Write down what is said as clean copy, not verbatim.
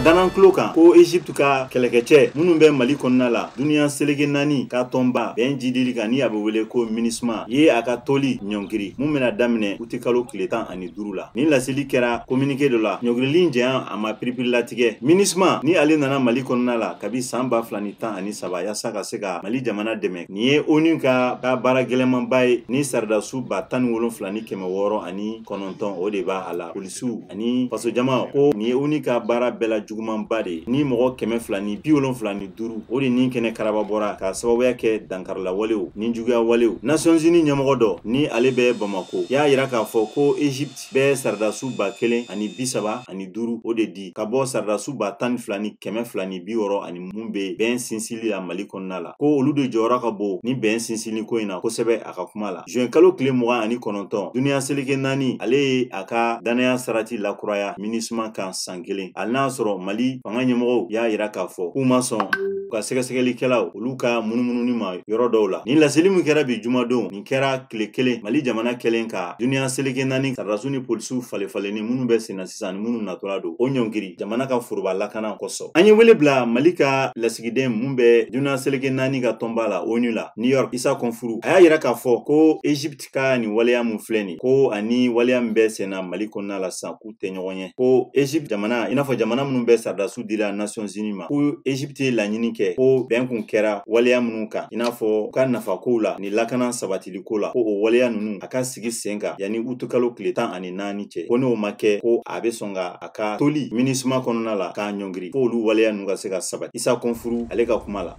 Danan tulo kan ko Egypte ka kɛlɛkɛcɛ minnu bɛ Mali kɔnɔna la, duniya seleke naani ka tɔnba bɛn jidili kan ni a bɛ wele ko MINUSMA ye a ka toli ɲɔngiri mun bɛna daminɛ utikalo tile 15 la. Nin laseli kɛra communiqué dɔ la. Ɲɔngirili janya a ma piripirilatigɛ. MINUSMA ni ale nana Mali kɔnɔna la kabi san 2013 yaasa ka se ka Mali jamana dɛmɛ. Nin ye ONU ka baara gɛlɛnmanba ye ni sɔrɔdasiw 17,609 o de b'a la, polisiw ani fasojama. Ko nin ye ONU ka baara bɛɛ la jugumanba de ye ni mɔgɔ 275 o de ni kɛnɛ karaba bɔra ka sababuya kɛ dankarilawalew ni juguya walew. Nations Unies ɲɛmɔgɔ dɔ ni ale bɛ Bamako y'a yira k'a fɔ ko Egypte bɛ sɔrɔdasiw 1,035 o de di ka bɔ sɔrɔdasiw 12,260 ani mun bɛ bɛn sinsili la Mali kɔnɔna la, ko olu de jɔyɔrɔ ka bon ni bɛn sinsili ko in na kosɛbɛ a ka kuma la. Juin kalo tile 29, duniya seleke naani ale ye a ka danaya sarati lakuraya MINUSMA kan san kelen, hali n'a sɔrɔ Mali fanga ɲɛmɔgɔw y'a yira k'a fɔ k'u ma sɔn u ka sɛgɛsɛgɛlikɛlaw olu ka munumununi ma yɔrɔ dɔw la. Nin laseli min kɛra bi jumadon, nin kɛra tile kelen Mali jamana kɛlen ka duniya seleke naani sɔrɔdasiw ni polisiw falenfalenni minnu bɛ senna sisan ni minnu natɔla don o ɲɔngiri jamana ka foroba lakana kosɔn. An ye wele bila Mali ka lasigiden mun bɛ duniya seleke naani ka tɔnba la ONU la New York, Isa Kɔnfuru, a y'a yira k'a fɔ ko Egypte ka nin waleya mun filɛ nin, ko ani waleya min bɛ senna Mali kɔnɔna la sisan k'u tɛ ɲɔgɔn ye. Ko Egypte jamana, i n'a fɔ jamana minnu bɛ sɔrɔdasiw dila Nations Unies ma, ko Egypte ye laɲini kɛ ko bɛn kun kɛra waleya minnu kan, i n'a fɔ u ka nafakow la ni lakana sabatiliko la, ko o waleya ninnu a ka sigi sen kan yanni utikalo tile 14 cɛ. Ko n'o ma kɛ, ko a bɛ sɔn ka a ka toli MINUSMA kɔnɔna la k'a ɲɔngiri fo olu waleya ninnu ka se ka sabati. Isa Kɔnfuru ale ka kuma la.